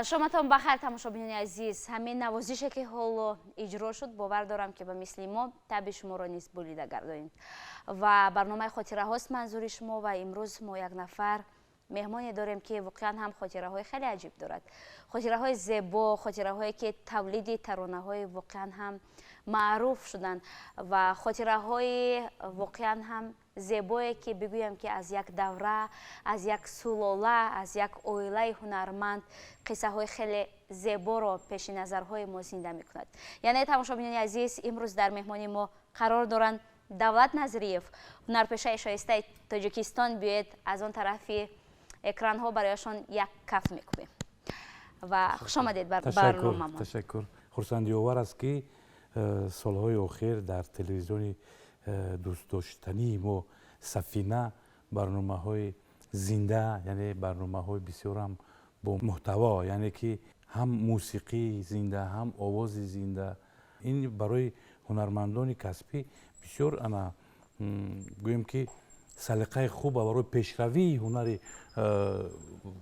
Шоматон бахайр, тамошобинони азиз. Ҳамин навозише ки ҳоло иҷро шуд, бовар дорам, ки ба мисли мо таби шуморо низ болида гардонид. Ва барномаи хотираҳост манзури шумо, ва имрӯз мо як нафар меҳмоне дорем, ки воқеан ҳам хотираҳои хеле аҷиб дорад, хотираҳои зебо, хотираҳое ки тавлиди таронаҳои воқеан ҳам маъруф шуданд ва хотираҳои воқеан ҳам зебое, ки бигӯям, ки аз як давра, аз як сулола, аз як оилаи ҳунарманд қиссаҳои хеле зеборо пеши назарҳои мо зинда мекунад. Яъне, тамошобинони азиз, имрӯз дар меҳмони мо қарор доранд Давлат Назриев, ҳунарпешаи шоистаи Тоҷикистон. Биёед, аз он тарафи экранҳо барояшон як каф мекунем ва хушомадед бар барномамон. Ташаккур. Хурсандиовар аст, ки солҳои охир дар телевизиони дӯстдоштании мо Сафина барномаҳои зинда, яъне барномаҳои бисёрам бо муҳтаво, яъне ки ҳам мусиқии зинда, ҳам овози зинда, ин барои ҳунармандони касбӣ бисёр, ана, гӯем ки салиқаи хуб ва барои пешравии ҳунари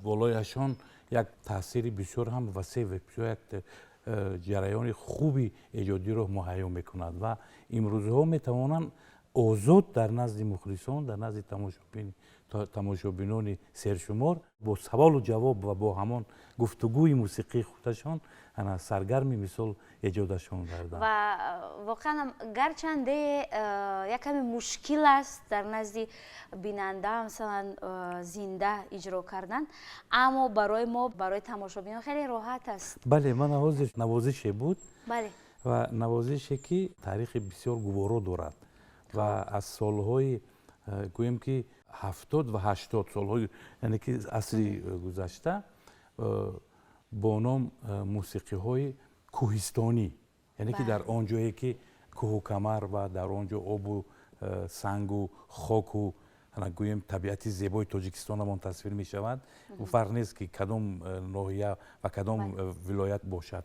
волояшон як таъсири бисёр ҳам васеъ ва бисёр як ҷараёни хуби эҷодиро муҳайё мекунад ва имрӯзҳо метавонанд озод дар назди мухлисон, дар назди тамошобинони сершумор бо саволу ҷавоб ва бо ҳамон гуфтугӯи мусиқии худашон, ана, саргарми, мисол, эҷодашон гарданд. Ва воқеан гарчанде як каме мушкил аст дар назди бинанда, масалан, зинда иҷро кардан, аммо барои мо, барои тамошобинон хеле роҳат аст. Бале, ман ҳозир навозише буд ва навозише ки таърихи бисёр гуворо дорад ва аз солҳои, гӯем ки, 70 ва 80 солҳои, яъне ки асри гузашта, бо ном мусиқиҳои кӯҳистонӣ, яъне ки дар он ҷое ки кӯҳу камар ва дар он ҷо обу сангу хоку, гӯем, табиати зебои Тоҷикистонамон тасвир мешавад. Фарқ нест, ки кадом ноҳия ва кадом вилоят бошад.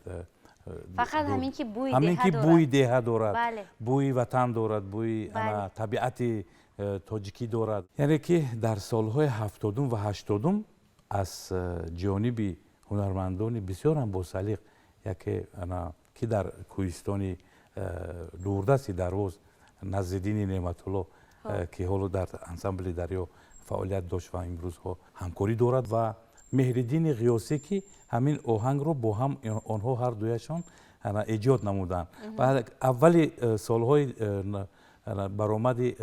Фақат ҳамин ки бӯи ҳамин ки бӯи деҳа дорад, бӯи ватан дорад, бӯи табиати тоҷикӣ дорад. Яъне ки дар солҳои 70-ум ва 80-ум аз ҷониби ҳунармандони бисёрам босалиқ, яке ки дар кӯҳистони дурдасти Дарвоз, Назриддини Неъматулло, ки ҳоло дар ансамбли Дарё фаъолият дошт ва имрӯзҳо ҳамкорӣ дорад, ва Меҳриддини Ғиёсӣ, ки ҳамин оҳангро бо ҳам онҳо ҳар дуяшон эҷод намуданд. Ва аввали солҳои баромади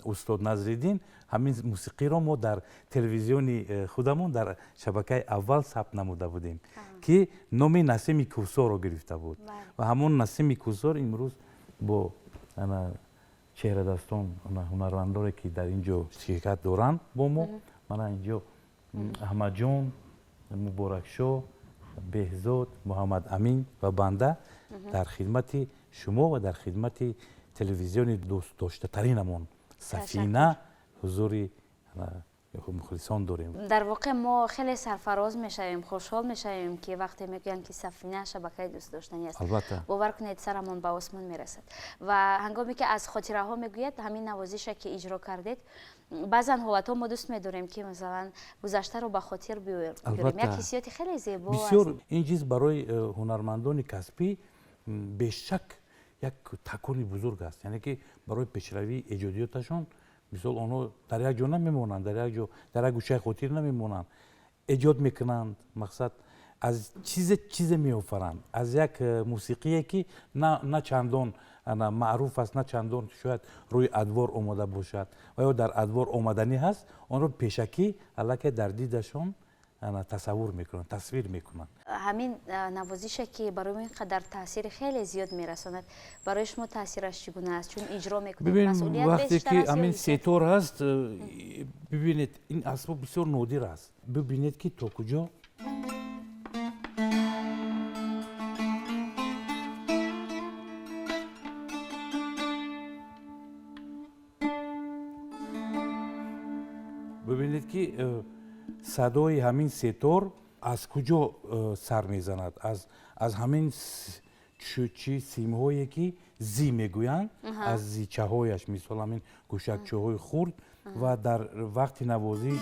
устод Назриддин ҳамин мусиқиро мо дар телевизиони худамон, дар шабакаи аввал сабт намуда будем, ки номи Насими Кӯҳсорро гирифта буд. Ва ҳамон Насими Кӯҳсор имрӯз бо чеҳрадастон, ҳунармандоне ки дар ин ҷо ширкат доранд бо мо, мана ин ҷо Аҳмадҷон, Муборакшоҳ, Беҳзод, Муҳаммад Амин ва банда дар хидмати шумо ва дар хидмати телевизиони дӯстдоштатаринамон Сафина ҳузури мухлисон дорем. Дар воқеъ мо хеле сарфароз мешавем, хушҳол мешавем, ки вақте мегӯянд, ки Сафина шабакаи дӯстдоштанӣ аст. Албатта. Бовар кунед, сарамон ба осмон мерасад. Ва ҳангоме ки аз хотираҳо мегӯяд, ҳамин навозиша ки иҷро кардед, баъзан ҳолатҳо мо дӯст медорем, ки масалан гузаштаро ба хотир биёрем, як ҳиссиёти хеле зебо. Бисёр ин чиз барои ҳунармандони касбӣ бешак як такони бузург аст, яъне ки барои пешравии эҷодиёташон. Мисол, онҳо дар як ҷо намемонанд, дар як ҷо, дар як гӯшаи хотир намемонанд, эҷод мекунанд, мақсад, аз чизе чизе меофаранд, аз як мусиқие ки на чандон маъруф аст, на чандон шояд рӯи адвор омода бошад ва ё дар адвор омаданӣ ҳаст, онро пешакӣ аллакай дар дидашон тасаввур мекунанд, тасвир мекунанд. Ҳамин навозише ки барои мо ин қадар таъсири хеле зиёд мерасонад, барои шумо таъсираш чӣ гуна аст, чун иҷро мекунед, масъулият вақте ки ҳамин сетор ҳаст, бибинед, ин асбоб бисёр нодир аст, бибинед, ки то куҷо. Бибинед, ки садои ҳамин сетор аз куҷо сар мезанад, аз ҳамин чи симҳое ки зи мегӯянд, аз зичаҳояш, мисол, ҳамин гӯшакчаҳои хурд. Ва дар вақти навозиш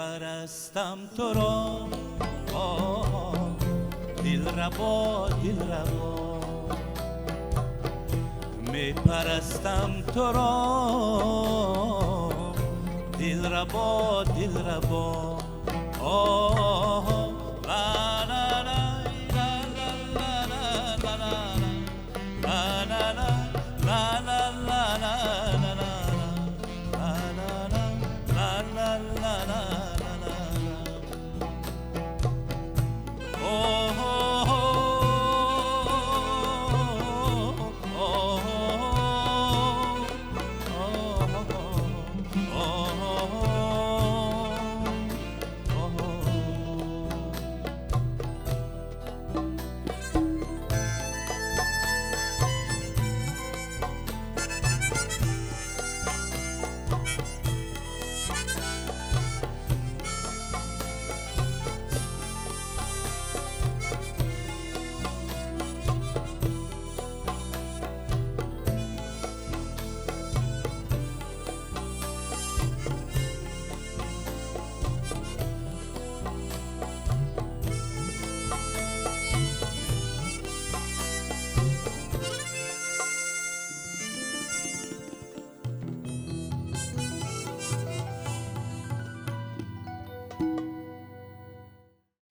Мепарастам туро, дилрабо, дилрабо, мепарастам туро, дилрабо, дилрабо.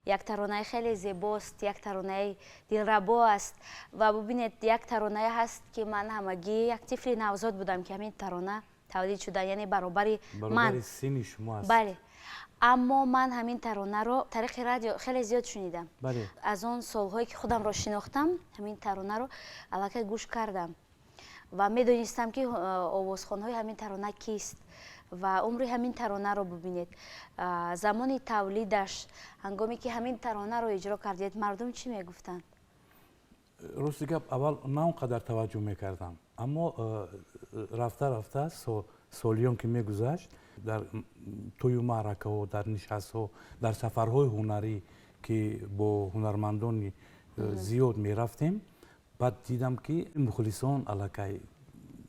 Як таронаи хеле зебост, як таронаи дилрабо аст. Ва бубинед, як таронае ҳаст, ки ман ҳамагӣ як тифли навзод будам, ки ҳамин тарона тавлид шуда, яъне баробари ман. Синни шумо аст. Бале, аммо ман ҳамин таронаро тариқи радио хеле зиёд шунидам. Аз он солҳое ки худамро шинохтам, ҳамин таронаро аллакай гӯш кардам ва медонистам, ки овозхонҳои ҳамин тарона кист. Ва умри ҳамин таронаро бубинед, замони тавлидаш, ҳангоме ки ҳамин таронаро иҷро кардед, мардум чӣ мегуфтанд? Рости гап, аввал на он қадар таваҷҷӯҳ мекардам, аммо рафта рафта солиён ки мегузашт, дар тӯю маъракаҳо, дар нишастҳо, дар сафарҳои ҳунарӣ, ки бо ҳунармандони зиёд мерафтем, баъд дидам, ки мухлисон аллакай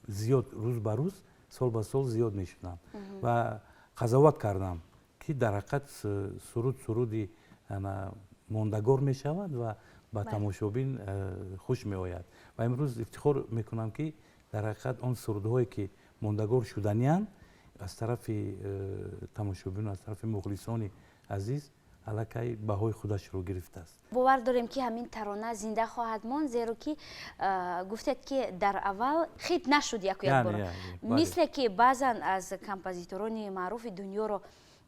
зиёд, рӯз ба рӯз, сол ба сол зиёд мешуданд ва қазоват кардам, ки дар ҳақиқат суруд суруди мондагор мешавад ва ба тамошобин хуш меояд. Ва имрӯз ифтихор мекунам, ки дар ҳақиқат он сурудҳое, ки мондагор шуданианд, аз тарафи тамошобину аз тарафи мухлисони азиз аллакай баҳои худашро гирифтааст. Бовар дорем, ки ҳамин тарона зинда хоҳад монд, зеро ки гуфтед, ки дар аввал хит нашуд яку якбора, мисле ки баъзан аз композиторони маъруфи дунёро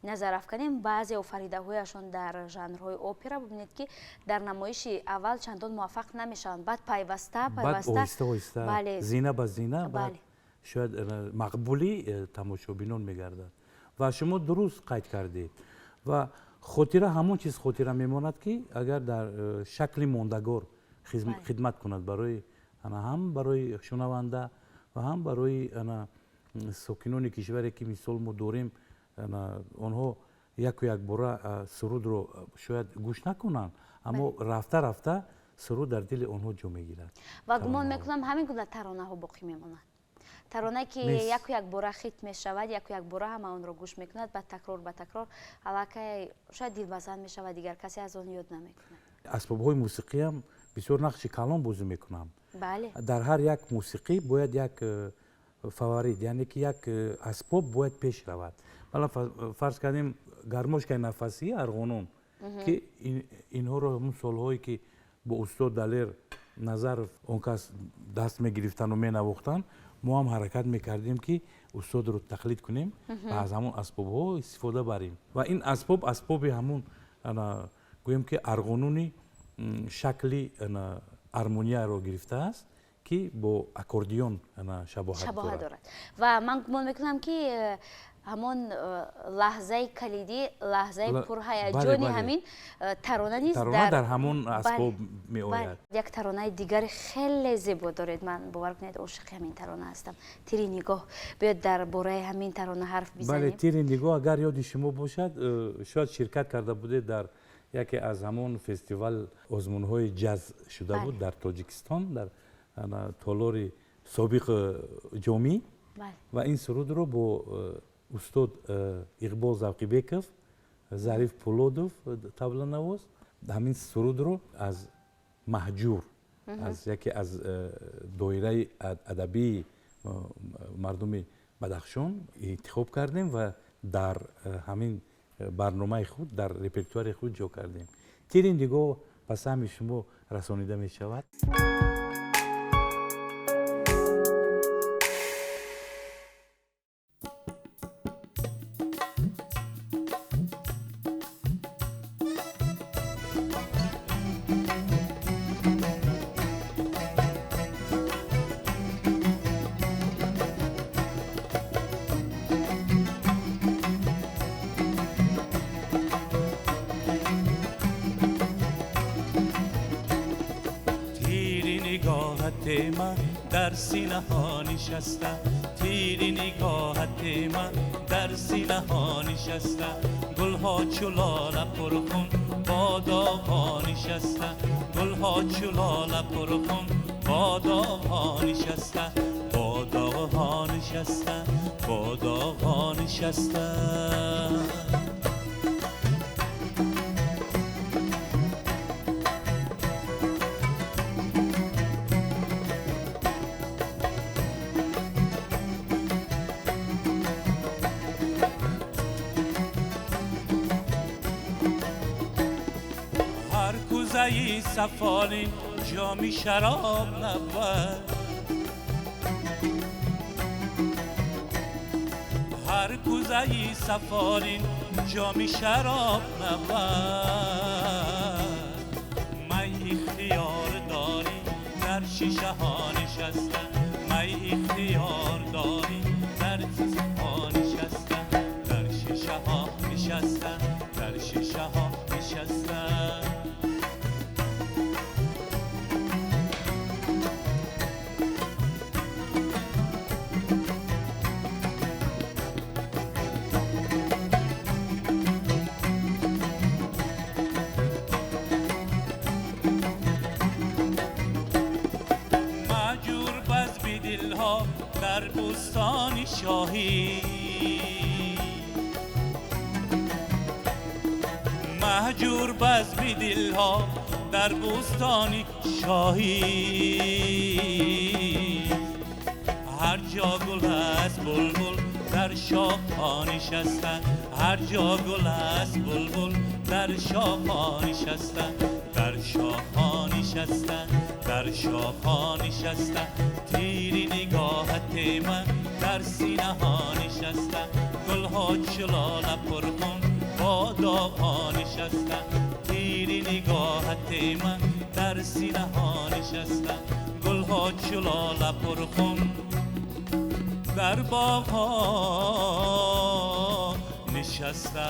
назар афканем, баъзе офаридаҳояшон дар жанрҳои опера, бубинед, ки дар намоиши аввал чандон муваффақ намешаванд, баъд пайваста пайваста оҳиста оҳиста, зина ба зина, баъд шояд мақбули тамошобинон мегардад. Ва шумо дуруст қайд кардед, ва хотира ҳамон чиз хотира мемонад, ки агар дар шакли мондагор хидмат кунад барои ҳам барои шунаванда ва ҳам барои сокинони кишваре, ки мисол мо дорем. Онҳо яку якбора сурудро шояд гӯш накунанд, аммо рафта рафта суруд дар дили онҳо ҷо мегирад. Ва гумон мекунам, ҳамин гуна таронаҳо боқӣ мемонанд. Таронае, ки яку якбора хит мешавад, яку якбора ҳама онро гӯш мекунад, ба такрор ба такрор, аллакай шояд дилбазан мешавад, дигар касе аз он ёд намекунад. Асбобҳои мусиқиам бисёр нақши калон бозӣ мекунанд. Дар ҳар як мусиқӣ бояд як фаворит, яъне ки як асбоб бояд пеш равад. Мала фарз кардем, гармошкаи нафасӣ, арғонон, ки инҳоро ҳамун солҳое, ки бо устод Далер Назаров он кас даст мегирифтану менавохтанд, мо ҳам ҳаракат мекардем, ки устодро тақлид кунем ва аз ҳамон асбобҳо истифода барем. Ва ин асбоб асбоби ҳамун, гӯем ки, арғонуни шакли армонияро гирифтааст, ки бо аккордеон шабоҳат дорад. Ва ман гумон мекунам, ки ҳамон лаҳзаи калидӣ, лаҳзаи пурҳаяҷони ҳамин тарона низ дар ҳамон асбоб меояд. Як таронаи дигари хеле зебо доред, ман, бовар кунед, ошиқи ҳамин тарона ҳастам, «Тири нигоҳ». Биёд, дар бораи ҳамин тарона ҳарф бизанем. Бале, «Тири нигоҳ», агар ёди шумо бошад, шояд ширкат карда будед дар яке аз ҳамон фестивал озмунҳои ҷаз шуда буд дар Тоҷикистон, дар толори собиқ Ҷомӣ, ва ин сурудро бо устод Иқбол Завқибеков Зариф Пулодов табланавоз. Ҳамин сурудро аз Маҳҷур, аз яке аз доираи адабии мардуми Бадахшон интихоб кардем ва дар ҳамин барномаи худ, дар репертуари худ ҷо кардем. Тири нигоҳ ба самъи шумо расонида мешавад. در سینه ها نشسته، تیر نگاهت من در سینه ها نشسته، گل ها چو لاله پرخون با داغ ها نشسته، گل ها چو لاله پرخون با داغ ها نشسته، با داغ ها نشسته، با داغ ها نشسته. سفالین جامی شراب نبود، هر کوزه‌ای سفالین جامی شراب نبود، می اختیار داری در شیشه ها نشسته، می اختیار داری در شیشه ها نشسته، در شیشه ها نشسته، در شیشه ها نشسته. در بستان شاهی مهجور بزم دلها در بستان شاهی، هر جا گل است بلبل در شاخ ها نشسته، هر جا گل است بلبل در شاخ ها نشسته، در شاخ ها نشسته، در شاخ ها نشسته، تیر نگاهت من در سینه ها نشسته، گل ها چو لاله پرخون با داغ ها نشسته، تیر نگاهت من در سینه ها نشسته، گل ها چو لاله پرخون در باغ ها نشسته.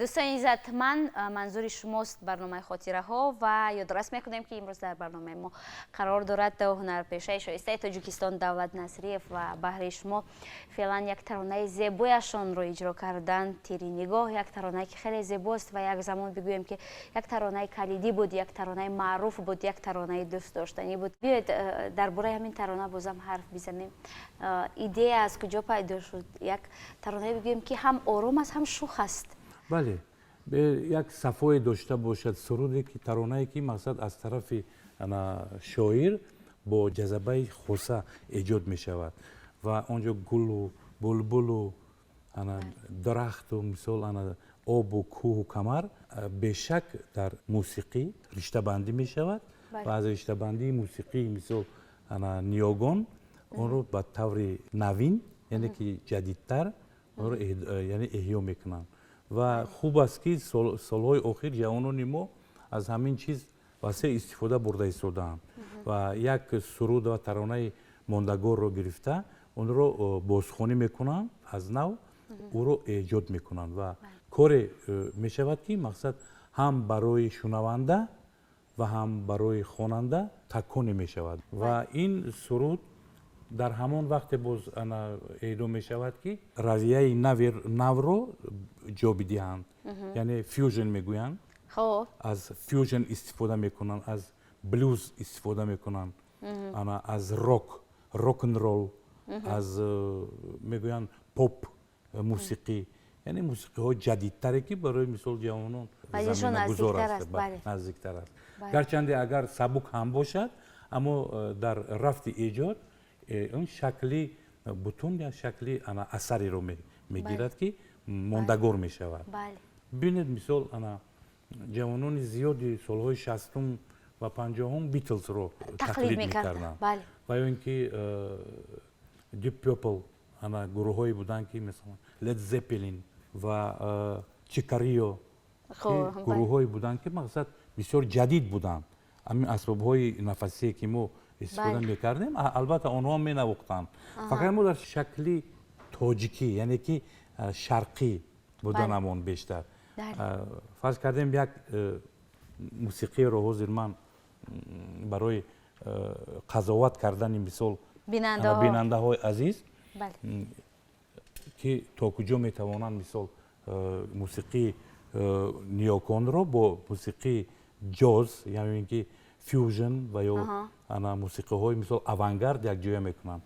Дӯстони иззатманд, манзури шумост барномаи хотираҳо ва ёдрас мекунем, ки имрӯз дар барномаи мо қарор дорад ҳунарпешаи шоистаи Тоҷикистон Давлат Насриев ва баҳри шумо феълан як таронаи зебояшонро иҷро кардан, Тири нигоҳ, як таронае ки хеле зебост ва як замон бигӯем, ки як таронаи калидӣ буд, як таронаи маъруф буд, як таронаи дӯстдоштанӣ буд. Биёед дар бораи ҳамин тарона бозам ҳарф бизанем. Идея аз куҷо пайдо шуд? Як таронае бигӯем, ки ҳам ором аст, ҳам шух аст. Бале, як сафое дошта бошад суруде ки таронае ки мақсад аз тарафи шоир бо ҷазабаи хоса эҷод мешавад ва он ҷо гулу булбулу дарахту мисол обу кӯҳу камар бешак дар мусиқӣ риштабандӣ мешавад ва аз риштабандии мусиқии мисол ниёгон онро ба таври навин, яъне ки ҷадидтар онро яъне эҳё мекунанд. Ва хуб аст, ки солҳои охир ҷавонони мо аз ҳамин чиз васеъ истифода бурда истодаанд ва як суруд ва таронаи мондагорро гирифта онро бозхонӣ мекунанд, аз нав ӯро эҷод мекунанд ва коре мешавад, ки мақсад ҳам барои шунаванда ва ҳам барои хонанда таконе мешавад. Ва ин суруд дар ҳамон вақте боз эъло мешавад, ки равияи навро ҷо бидиҳанд, яъне фюжн мегӯянд, аз фюжн истифода мекунанд, аз блюз истифода мекунанд, аз рок рок-н-ролл, аз мегӯянд поп мусиқӣ, яъне мусиқиҳои ҷадидтаре, ки барои мисол ҷавонон заминагузор аст, наздиктар аст. Гарчанде агар сабук ҳам бошад, аммо дар рафти эҷод он шакли бутун як шакли асареро мегирад, ки мондагор мешавад. Бинед, мисол, ана ҷавонони зиёди солҳои 60-ум ва 50-ум Битлзро тақлид мекарданд ва ё ин ки Deep Purple, ана гурӯҳҳое буданд, ки масалан Led Zeppelin ва Чикарио, гурӯҳҳое буданд, ки мақсад бисёр ҷадид буданд. Ҳамин асбобҳои нафасие, ки мо истифода мекардем, албатта онҳо менавохтанд, фақат мо дар шакли тоҷикӣ, яъне ки шарқӣ буданамон бештар. Фарз кардем, як мусиқиро ҳозир ман барои қазоват кардани мисол бинандаҳои азиз, ки то куҷо метавонанд мисол мусиқии ниёконро бо мусиқии ҷоз, яъне ки фюжн ва ё ана мусиқиҳои мисол авангард якҷоя мекунанд.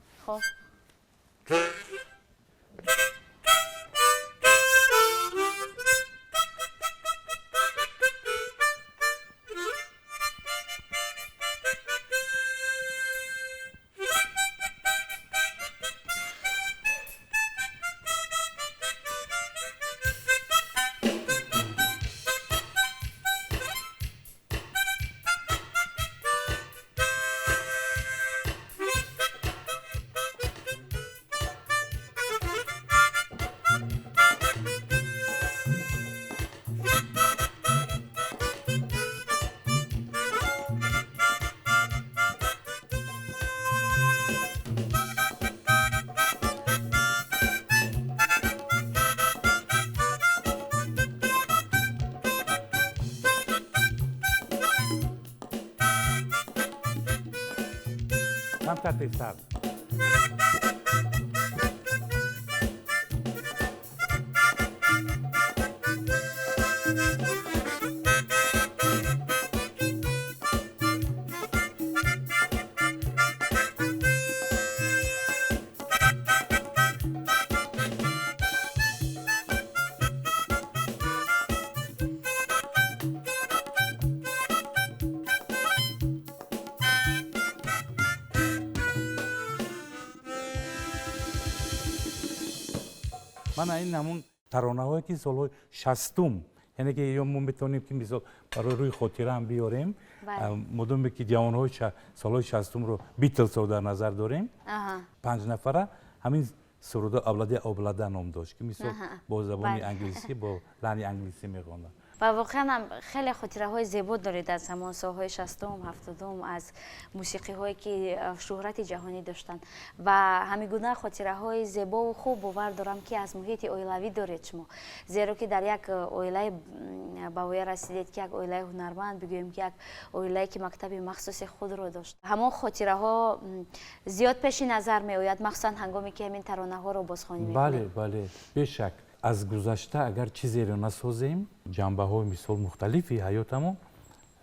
Камтар тезтар. Мана ин ҳамун таронаҳое, ки солҳои 60-ум, яъне ки ё мо метавонем, ки мисол барои рӯи хотираам биёрем, модоме ки ҷавонҳои солҳои 60-умро Битлсро дар назар дорем, 5 нафара ҳамин суруда «Облада облада» ном дошт, ки мисол бо забони англисӣ, бо лаҳни англисӣ мехонданд. Ва воқеан ҳам хеле хотираҳои зебо доред аз ҳамон солҳои 60-ум, 70-ум, аз мусиқиҳое, ки шӯҳрати ҷаҳонӣ доштанд. Ва ҳамин гуна хотираҳои зебову хуб, бовар дорам, ки аз муҳити оилавӣ доред шумо, зеро ки дар як оилаи ба воя расидед, ки як оилаи ҳунарманд, бигӯем, ки як оилае, ки мактаби махсуси худро дошт. Ҳамон хотираҳо зиёд пеши назар меояд, махсусан ҳангоме ки ҳамин таронаҳоро бозхонӣ мекунед. Бале, бале, бешак. Аз гузашта агар чизеро насозем, ҷанбаҳои мисол мухталифи ҳаётамон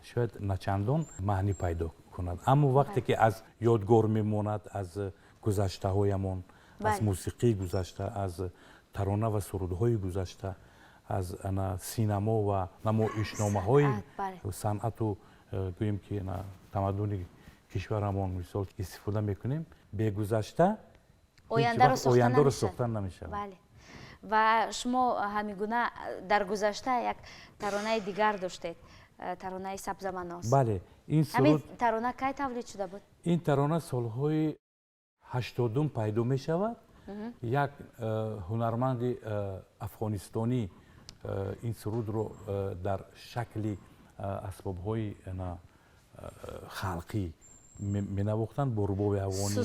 шояд начандон маънӣ пайдо кунад. Аммо вақте ки аз ёдгор мемонад, аз гузаштаҳоямон, аз мусиқии гузашта, аз тарона ва сурудҳои гузашта, аз синамо ва намоишномаҳои санъату гӯем ки тамаддуни кишварамон мисол истифода мекунем, бегузашта ояндаро сохта намешавад. Ва шумо ҳамин гуна дар гузашта як таронаи дигар доштед, таронаи «Сабзаманос». Бале, ин ҳамин тарона кай тавлид шуда буд? Ин тарона солҳои 80-ум пайдо мешавад. Як ҳунарманди афғонистонӣ ин сурудро дар шакли асбобҳои халқӣ менавохтанд бо рубоби афғонӣ,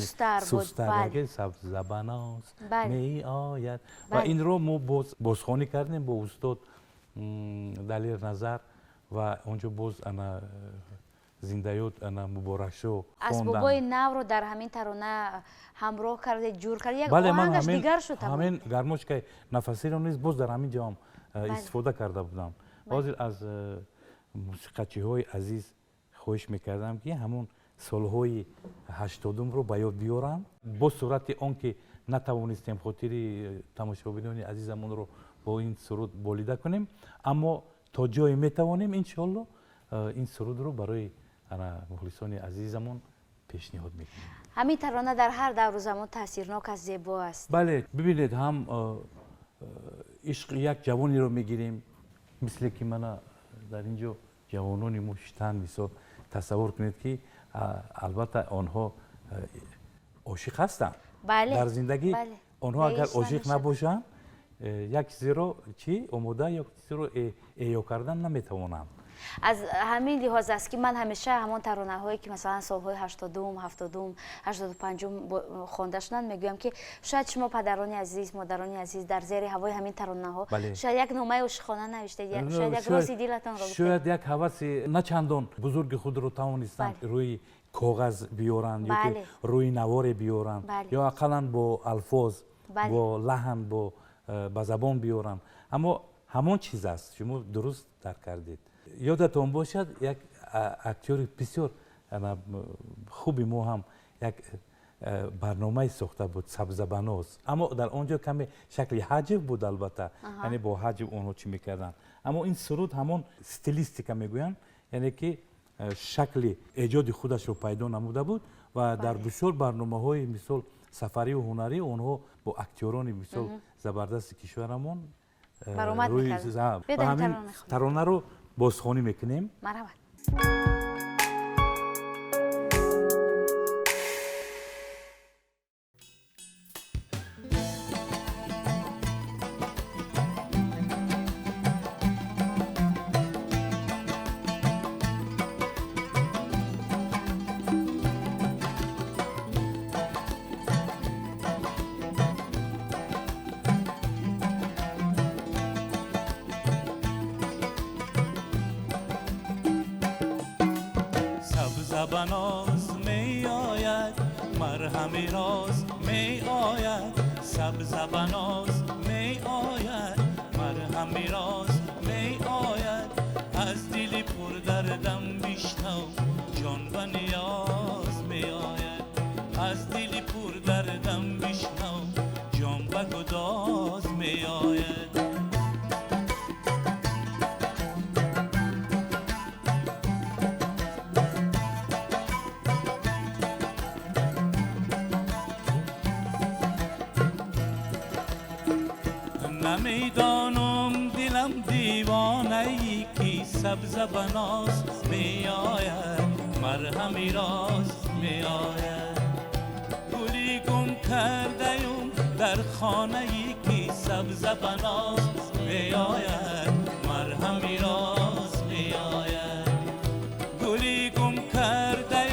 сустар, «Сабзабанос меояд». Ва инро мо бозхонӣ кардем бо устод Далер Назар ва онҷо боз ана зиндаёд ана Муборакшо. Асбобҳои навро дар ҳамин тарона ҳамроҳ кардед, ҷур кардед, як оҳангаш дигар шуд. Ҳамин гармошкаи нафасиро низ боз дар ҳамин ҷоам истифода карда будам. Ҳозир аз мусиқачиҳои азиз хоҳиш мекардам, ки ҳамун Солҳои 80-умро ба ёд биёранд. Бо сурати он ки натавонистем хотири тамошобинони азизамонро бо ин суруд болида кунем, аммо то ҷое метавонем, иншоалло, ин сурудро барои мухлисони азизамон пешниҳод мекунем. Ҳамин тарона дар ҳар давру замон таъсирнок аст, зебо аст. Бале, бибинед, ҳам ишқи як ҷавонеро мегирем, мисле ки мана дар ин ҷо ҷавонони мо шитанд. Мисол, тасаввур кунед, ки албатта онҳо ошиқ ҳастанд дар зиндагӣ. Онҳо агар ошиқ набошанд, як чизеро чӣ омода ё чизеро эҳё кардан наметавонанд. Аз ҳамин лиҳоз аст, ки ман ҳамеша ҳамон таронаҳое, ки масалан солҳои 80-ум, 70-ум, 85-ум хонда шуданд, мегӯям, ки шояд шумо, падарони азиз, модарони азиз, дар зери ҳавои ҳамин таронаҳо шояд як номаи ошиқона навиштед, шояд як рози дилатонро. Шояд як ҳаваси начандон бузурги худро тавонистанд рӯи коғаз биёранд ё ки рӯи наворе биёранд, ё ақаллан бо алфоз, бо лаҳн, бо ба забон биёранд. Аммо ҳамон чиз аст, шумо дуруст дарк кардед. Ёдатон бошад, як актёри бисёр хуби мо ҳам як барномае сохта буд, «Сабзабаноз», аммо дар он ҷо каме шакли ҳаҷв буд, албатта, яъне бо ҳаҷв онҳо чӣ мекарданд. Аммо ин суруд ҳамон стилистика мегӯянд, яъне ки шакли эҷоди худашро пайдо намуда буд ва дар бисёр барномаҳои, мисол, сафарию ҳунарӣ онҳо бо актёрони мисол забардасти кишварамон ҳамин таронаро бозхонӣ мекунем. Марҳамат. سبزبناز می آید، مرهم راز می آید. سبزبناز می آید، مرهم راز می آید. از دل پر دردم بشنو، جان و نیاز می آید. از دل پر دردم بشنو، جان و گداز می آید. نمیدانم دلم دیوانه ای کی سبزبناز می آید، مرهم راز می آید. گلی گم کرده در خانه ای کی سبزبناز می آید، مرهم راز می آید. گلی گم کرده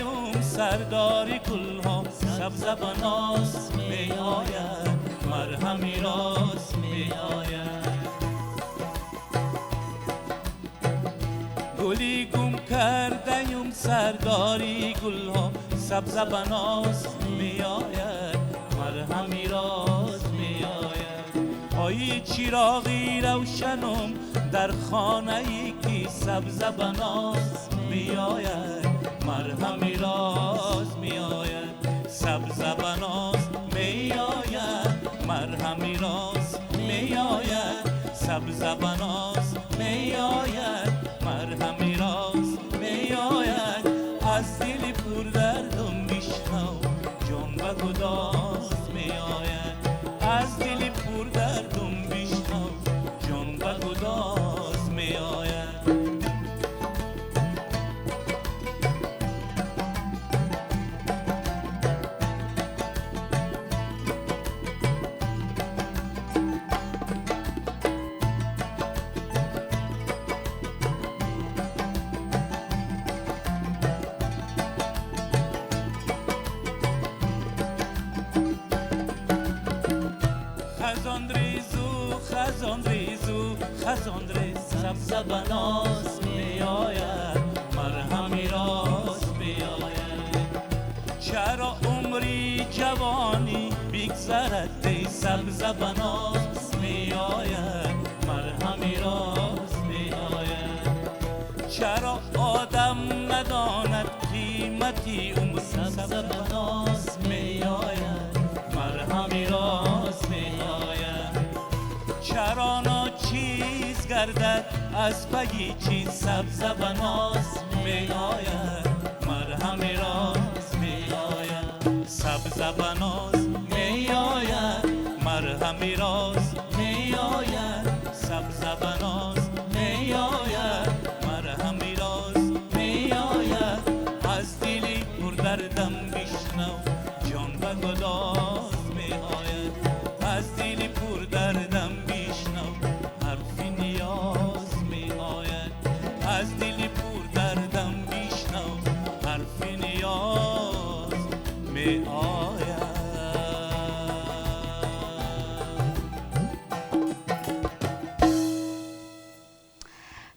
سردار گلها سبزبناز می آید، مرهم راز می آید. گلی گم کرده سرداری گلها سبزبناز می آید، مرهم راز می آید. آی چراغی روشنم در خانه ای که سبزبناز می آید، مرهم راز می آید. سبزبناز می آید، مرهم راز می آید. سبزبناز می آید، مرهم راز می آید. از دل پر دردم بشنو، جان و گداز می آید. از دل پر دردم بشنو، جان و گداز می آید. خزان ریز سبزبناز می آید، مرهم راز می آید. چرا عمری جوانی بگذرد ای سبزبناز می آید، مرهم راز می آید. چرا آدم نداند قیمتی سبز بناز می آید، مرهم راز می آید. چرا ناچیز گردد از پی چیز، سبز بناز می آید، مرهم راز می آید. سبز بناز می آید، مرهم راز می آید. سبز بناز می آید، مرهم راز می آید. از دلی پر دردم بشنو جان به گداز می آید. از دلی پر دردم بشنو حرف نیاز می آید. از دلی پر دردم بشنو حرف نیاز می آید.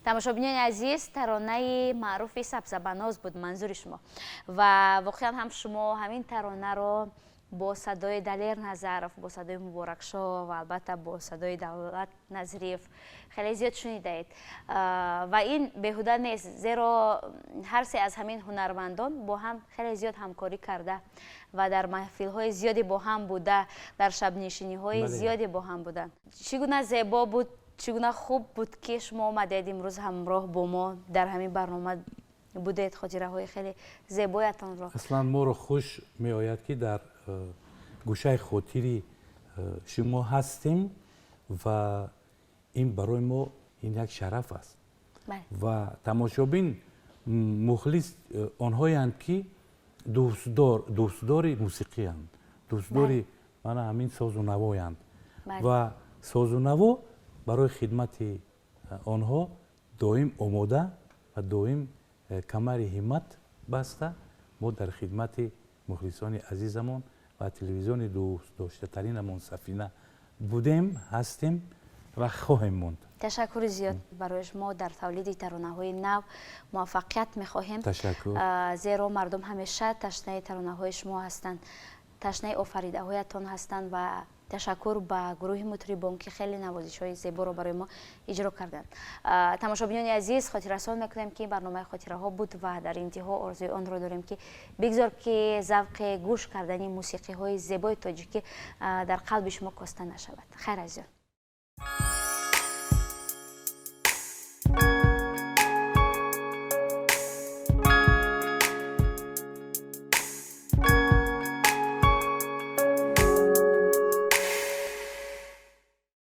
Тамошобинони азиз, таронаи маъруфи Сабзабаноз буд манзури шумо ва воқеан ҳам шумо ҳамин таронаро бо садои Далер Назаров, бо садои Муборакшо ва албатта бо садои Давлат Назриев хеле зиёд шунидаед ва ин беҳуда нест, зеро ҳар се аз ҳамин ҳунармандон бо ҳам хеле зиёд ҳамкорӣ карда ва дар маҳфилҳои зиёде бо ҳам буда, дар шабнишиниҳои зиёде бо ҳам буданд. Чӣ гуна зебо буд, чӣ гуна хуб буд, ки шумо омадед имрӯз ҳамроҳ бо мо дар ҳамин барнома будед, хотираҳои хеле зебоятонро. Аслан моро хуш меояд, ки дар гӯшаи хотири шумо ҳастем ва ин барои мо ин як шараф аст. Ва тамошобин мухлис онҳоянд, ки дӯстдори мусиқиянд, дӯстдори мана ҳамин созу навоянд ва созу наво барои хидмати онҳо доим омода ва доим камари ҳиммат баста мо дар хидмати мухлисони азизамон ва телевизиони дӯстдоштатаринамон Сафина будем, ҳастем ва хоҳем монд. Ташаккури зиёд барои шумо. Дар тавлиди таронаҳои нав муваффақият мехоҳем. Ташаккур. Зеро мардум ҳамеша ташнаи таронаҳои шумо ҳастанд, ташнаи офаридаҳоятон ҳастанд ва ташаккур ба гурӯҳи мутрибон, ки хеле навозишҳои зеборо барои мо иҷро карданд. Тамошобинони азиз, хотиррасон мекунем, ки барномаи хотираҳо буд ва дар интиҳо орзуи онро дорем, ки бигзор, ки завқи гӯш кардани мусиқиҳои зебои тоҷикӣ дар қалби шумо коста нашавад. Хайр, азизон.